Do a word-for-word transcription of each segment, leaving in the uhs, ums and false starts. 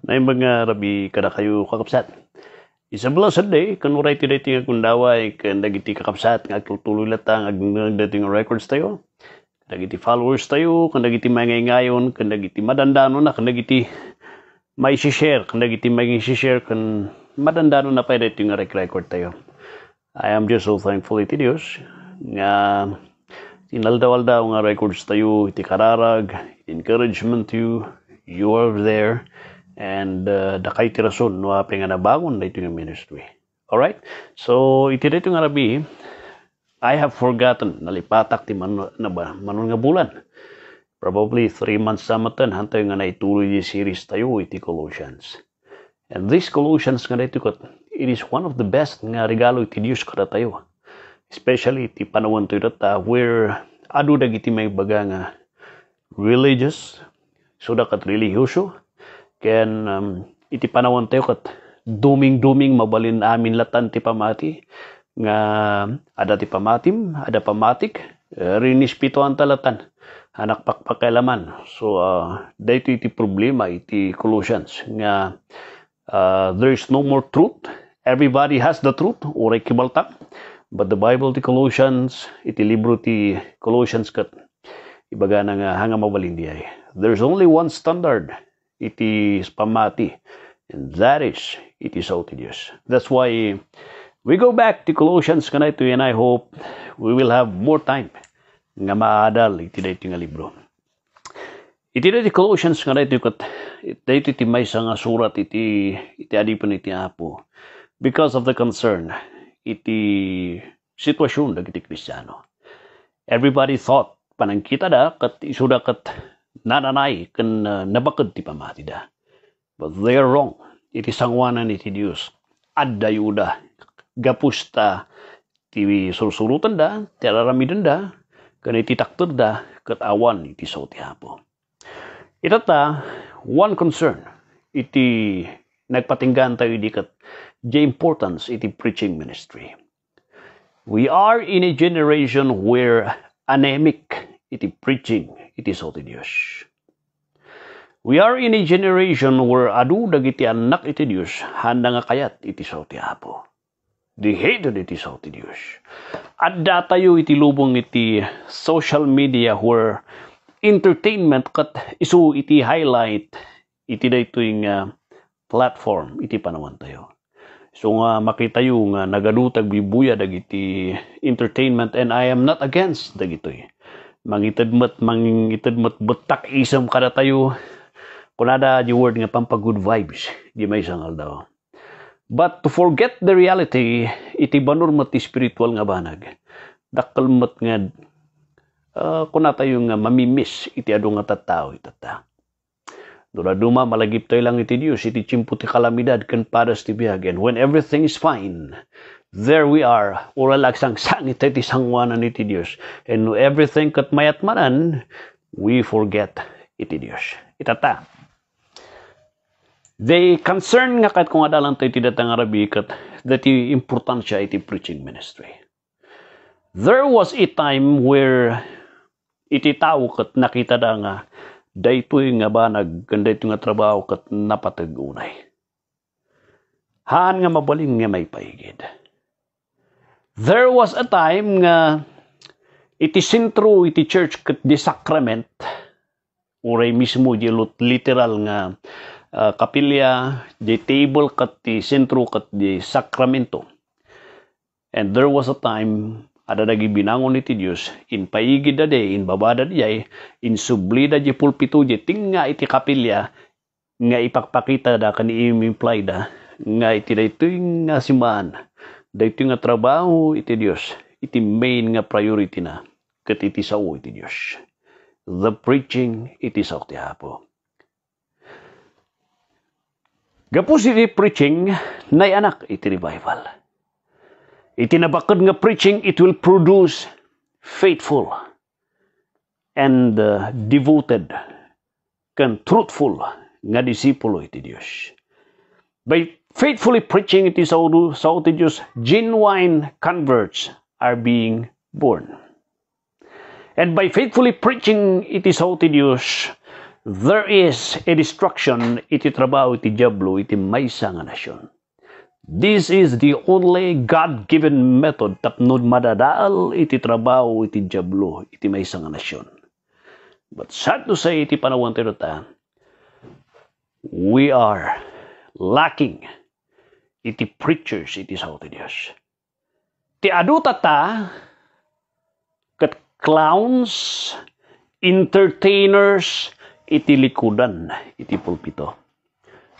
Naimbag nga rabii kadakayo, kakabsat. It's a blessed day, ken uray ti daytoy nga gundaway, ken dagiti kakabsat nga agtultuloy latta nga agdengngeg daytoy nga records tayo, dagiti followers tayo, ken dagiti mangayngayon, ken dagiti madandanona, ken dagiti maisi-share, ken dagiti mangaisi-share, ken madandanona pay daytoy nga rek-, record tayo. I am just so thankful iti Dios nga inaldaw-aldaw nga records tayo iti kararag, iti encouragement tayo, you are there, and, uh, dakay ti rason no apay nga nabangon daytoy nga ministry. Alright? So, iti daytoy nga rabii, I have forgotten, nalipatak ti mano-, naba-, manon nga bulan. Probably three months sa maten, hantayo nga naituloy di series tayo iti Colossians. And this Colossians nga daytoy ket, it is one of the best nga regalo iti Dios kadatayo. Especially iti panawen tayo data, where adu dagiti maibaga nga religious, isuda ket relihiyoso, ken, um, iti panawen tayo ket dumingduming mabalin amin latan ti pamati, nga adda ti pamatim, adda pamatik, eh, rinispetuanta latan, anak pakpakailaman. So, ah, daytoy iti problema iti Colossians nga, ah, there is no more truth. Everybody has the truth, uray kibaltak. But the Bible ti Colossians, iti libro ti Colossians ket ibagana nga, haan nga mabalin diay. There's only one standard iti pamati, and that is iti sao ti Dios. That's why we go back to Colossians kanaytoy, and I hope we will have more time nga maadal iti daytoy nga libro. Iti daytoy Colossians nga daytoy ket, daytoy ti maysa nga surat iti, iti adipen iti Apo because of the concern iti situasion dagiti Kristiano. Everybody thought, panangkitada, ket isuda ket nananay ken, uh, nabaked ti pamatida. But they are wrong. Iti sangoanan iti Dios, addayoda. Gapus ta ti sursurotenda, ti ar-aramidenda, ken iti takderda, ket awan iti sao ti Apo. Itatta, one concern iti nagpatinggaan tayo idi ket the importance iti preaching ministry. We are in a generation where anemic iti preaching iti sao ti Dios. We are in a generation where adu dagiti annak iti Dios, haanda nga kayat iti sao ti Apo. They hated iti sao ti Dios. Adda tayo iti lubong iti social media where entertainment ket isu iti highlight iti daytoy nga platform iti panawan tayo. So nga makitayo nga nagadu ti agbubuya dagiti entertainment, and I am not against dagitoy. Mangited met, mangited met bettak isem kadatayo. Kunada di word nga pampa-good vibes di maysa nga aldaw. But to forget the reality, iti banor met ti spiritual nga banag, dakkel met nga, ah, kunatayo nga mamimiss iti adu nga tattao itatta. Dumaduma, malagiptayo lang iti Dios iti tiempo ti kalamidad ken padas ti biag. And when everything is fine, there we are. Uray la agsangsangit iti sangoanan iti Dios. And everything ket mayat manen, we forget iti Dios. Itatta, the concern nga ket kung adalan tayo iti data nga rabii ket dati importansya iti preaching ministry. There was a time where iti tao ket nakitada nga daytoy nga banag ken daytoy nga trabaho ket napateg unay. Haan nga mabalin nga maipaigid. There was a time nga iti sentro iti church ket di sacrament, uray mismo di lut-, literal nga, ah, kapilya, di table ket ti sentro ket di sakramento. And there was a time, adda dagiti binangon iti Dios, impaigidda diay, imbabada diay, insublida di pulpito, di tengnga iti kapilya, nga ipakpakitada ken i-implyda nga iti daytoy nga simmaan, daytoy nga trabaho iti Dios, iti main nga priority na, ket iti sao iti Dios. The preaching iti sao ti Apo. Gapu iti preaching, nayanak iti revival. Iti nabaked nga preaching, it will produce faithful and, uh, devoted ken truthful nga disipulo iti Dios. By faithfully preaching iti sao, sao ti Dios, genuine converts are being born. And by faithfully preaching iti sao ti Dios, There is a destruction iti trabaho iti Diablo iti maysa nga nasion. This is the only God-given method tapno madadael iti trabaho iti Diablo iti maysa nga nasion. But sad to say, iti panawen tayo ta, we are lacking iti preachers iti sao ti Dios. Ti adu tatta, ket clowns, entertainers, iti likudan, iti pulpito.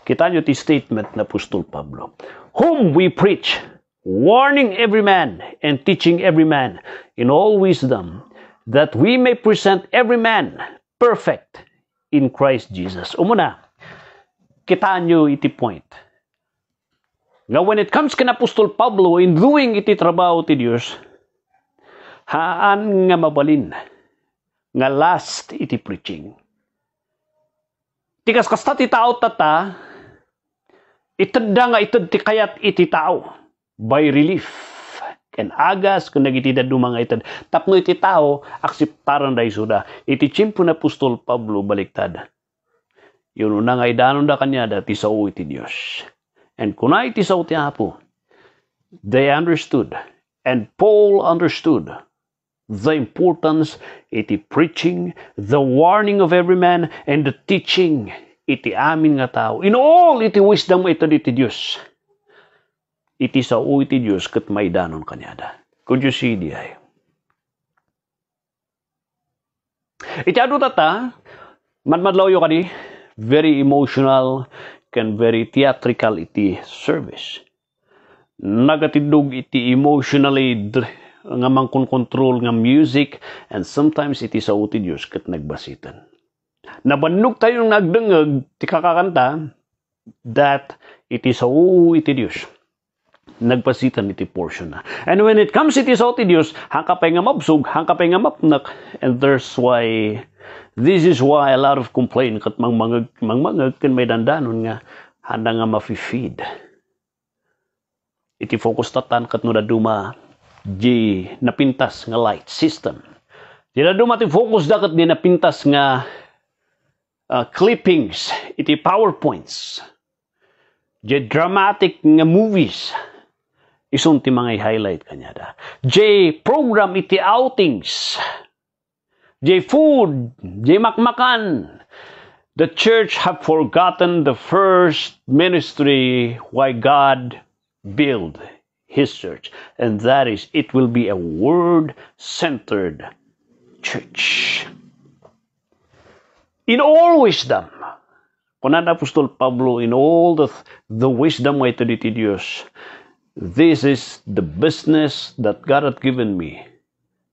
Kitaenyo ti statement ni Apostol Pablo, "Whom we preach, warning every man and teaching every man in all wisdom, that we may present every man perfect in Christ Jesus." Umuna, kitaenyo iti point nga when it comes ken Apostol Pablo in doing iti trabaho ti Dios, haan nga mabalin nga last iti preaching. Ti kaskasta ti tao tatta, itedda nga ited ti kayat iti tao by relief ken agas ken dagiti dadduma nga ited tapno iti tao akseptaranda isuda. Iti tiempo ni Apostol Pablo, baliktad. Yun una nga idanonda kaniada ti sao iti Dios. And kuna iti sao ti Apo, they understood, and Paul understood the importance iti preaching, the warning of every man, and the teaching iti amin nga tao in all iti wisdom iti, iti Dios. Iti sao iti Dios ket maidanon kaniada. Could you see, diay? Iti adu tatta, madmadlawyo kadi, very emotional ken very theatrical iti service. Nagatiddog iti emotionally dr-, nga mangkonkontrol nga music, and sometimes iti sao ti Dios ket nagbasiten. Nabannog tayo nga agdengngeg ti kakakanta, that iti sao iti Dios, nagbasiten iti portion na. And when it comes iti sao ti Dios, hangka pay nga mabsog, hangka pay nga mapnek, and there's why, this is why a lot of complain ket mangmangeg, mangmangeg ken maidandanon nga haan nga mafi-feed. Iti focus tatta ket no dadduma di napintas nga light system. Di dadduma ti focus da ket di napintas nga ah, clippings iti PowerPoints, jay dramatic nga movies, isun ti mangay highlight kaniada. Jay program iti outings, jay food, jay makmakan. The church have forgotten the first ministry why God build his church, and that is, it will be a word-centered church. In all wisdom, kuna ni Apostol Pablo, in all the, the wisdom nga iti Dios, this is the business that God hath given me,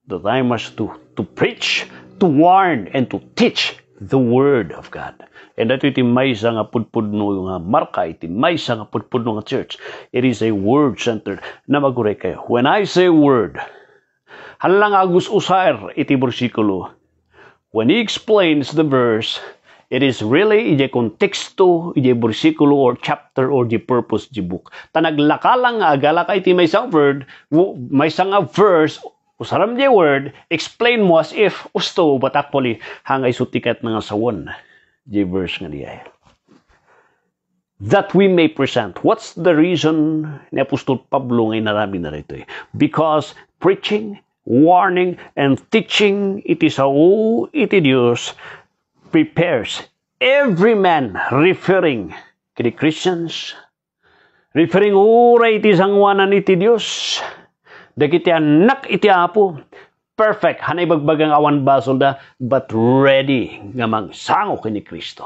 that I must do, to preach, to warn, and to teach the word of God. And daytoy ti maysa nga pudpudno nga marka iti maysa nga pudpudno nga church. It is a word-centered. Namaguray kayo. When I say word, hala nga agus-usar iti bersikulo. When he explains the verse, it is really iti konteksto, iti bersikulo or chapter or the purpose the book. Ta naglaka lang nga agalaka iti maysa nga word, wo-, maysa nga verse, usaram jay word, explain mo as if usto, but actually, hangay isu ti kayatna nga sawen jay verse nga diay. That we may present. What's the reason ni Apostol Pablo nga inaramidna daytoy? Because preaching, warning, and teaching iti sao iti Dios prepares every man, referring kadi Christians, referring uray iti sangoanan iti Dios, dagiti annak iti Apo, perfect, haan ibagbaga nga awan basolda, but ready nga mangsango ken ni Cristo.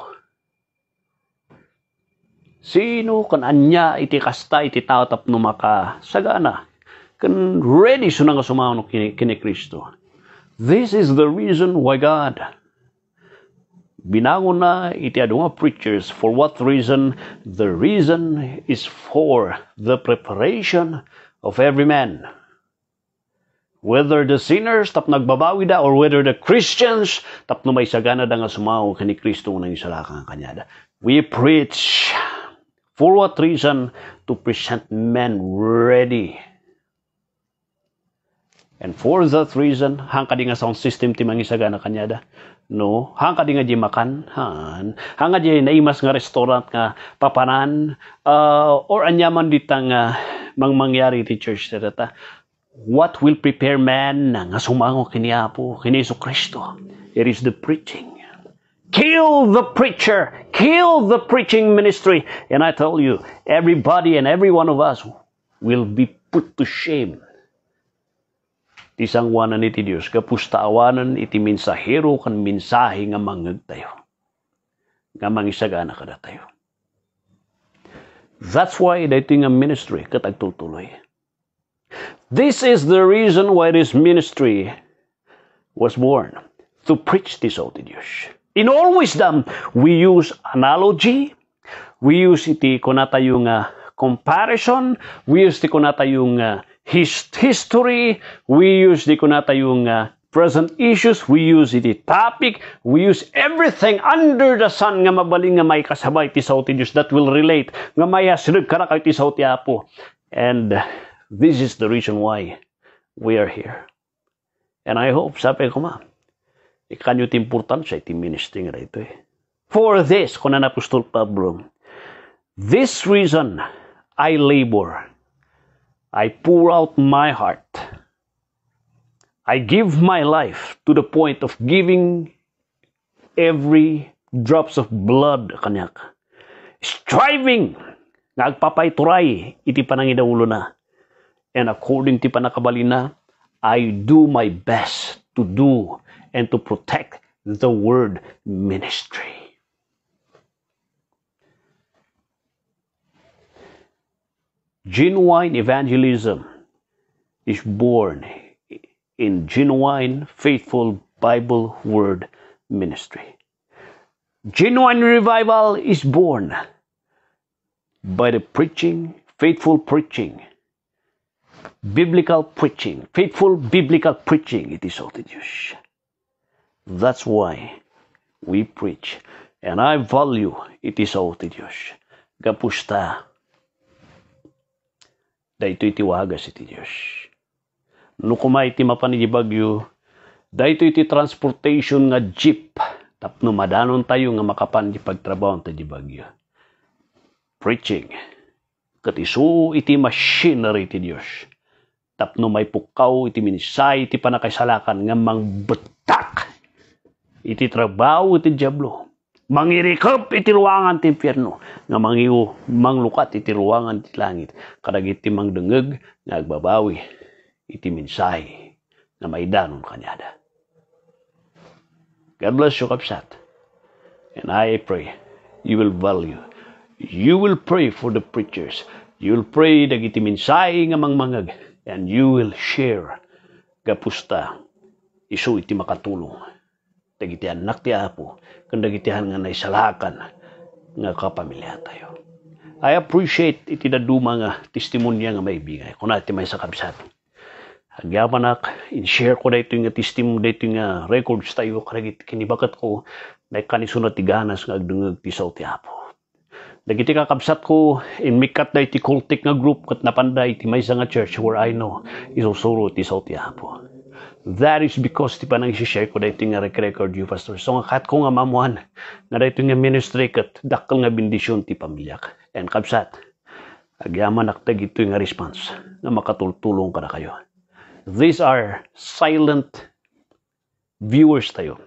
Sino ken ania iti kasta iti tao tapno makasagana ken ready isuna nga sumangno ken ni, ken ni Cristo? This is the reason why God binangonda iti adu nga preachers. For what reason? The reason is for the preparation of every man. Whether the sinners, tapno agbabawida, or whether the Christians, tapno maisaganada nga sumango ken ni Cristo nga nangisalakan kaniada. We preach. For what reason? To present men ready. And for that reason, haan kadi nga sound system ti mangisagana kaniada? No, haan kadi nga di makan? Haan. Haan nga di naimas nga restaurant nga papanan, ah, or aniaman dita nga mangmangyari iti church dayta? What will prepare man nga sumango ken ni Apo, ken ni Jesu-Cristo? It is the preaching. Kill the preacher. Kill the preaching ministry. And I tell you, everybody and every one of us will be put to shame. Ti sangoanan iti Dios, gapu ta awanen iti mensahero ken mensahe nga mangngegtayo, nga mangisagana kadatayo. That's why daytoy nga ministry ket agtultuloy. This is the reason why this ministry was born, to preach ti sao ti Dios. In all wisdom, we use analogy, we use iti kunatayo nga comparison, we use ti kunatayo nga his-, history, we use ti kunatayo nga present issues, we use iti topic, we use everything under the sun nga mabalin nga maikasaba iti sao ti Dios that will relate, nga maiyasideg kadakayo ti sao ti Apo. And this is the reason why we are here. And I hope, sapay koma, ikkanyo ti importansya iti ministry nga daytoy. For this, kuna ni Apostol Pablo, this reason I labor, I pour out my heart, I give my life to the point of giving every drops of blood kaniak, striving nga agpapaituray iti panangidawlona. And according ti pannakabalinna, I do my best to do and to protect the word ministry. Genuine evangelism is born in genuine, faithful Bible word ministry. Genuine revival is born by the preaching, faithful preaching, biblical preaching, faithful biblical preaching iti sao ti Dios. That's why we preach. And I value iti sao ti Dios. Gapu ta, daytoy ti wagas iti Dios. No koma iti mapan iti bagyo, daytoy ti transportation nga jeep tapno madanontayo nga makapan iti pagtrabaho iti bagyo. Preaching. Ket isu iti machinery ti Dios tapno maipukkaw iti mensahe ti pannakaisalakan nga mangbettak iti trabaho ti Diablo, mangirikep iti ruangan ti impierno, nga mangiw-, manglukat iti ruangan ti langit kadagiti mangdengngeg nga agbabawi iti mensahe nga maidanon kaniada. God bless you, kabsat. And I pray you will value. You will pray for the preachers. You will pray dagiti mensahe nga mangmangngeg. And you will share. Gapu ta, isu iti makatulong dagiti annak ti Apo ken dagiti han nga naisalakan nga kapamiliatayo. I appreciate iti dadduma nga testimonya nga maibingay. Kuna ti maysa, kabsat, agyamanak, in-share ko daytoy nga testim-, daytoy nga records tayo kadagiti kinibaketko, naikkan isuna ti ganas nga agdengngeg ti sao ti Apo. Dagiti kakabsatko, immikkat daytoy cultic nga group ket napanda iti maysa nga church where I know isusuro ti sao ti Apo. That is because ti panangisi-share ko daytoy nga rek-record you, Pastor. So nga katko nga maammoan nga daytoy nga ministry ket dakkel nga bendision ti pamiliak. And kabsat, agyamanak dagitoy nga response nga makatultulong kadakayo. These are silent viewers tayo.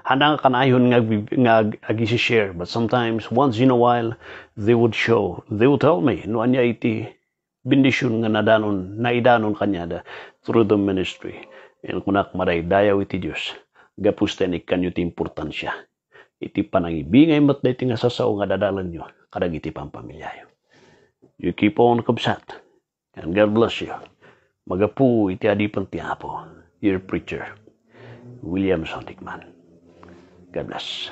Handa nga kanayon nga ag-, nga ag-, agisi-share, but sometimes, once in a while, they would show, they would tell me no ania iti bendision nga nadanon, naidanon kaniada through the ministry. And kunak, madaydayaw iti Dios. Gapu ta inikkanyo ti importansia iti panangibingay met daytoy nga sassao nga dadalanyo kadagiti pampamiliayo. You keep on, kabsat. And God bless you. Magapu iti adipen ti Apo, your preacher, William Santikman. God bless.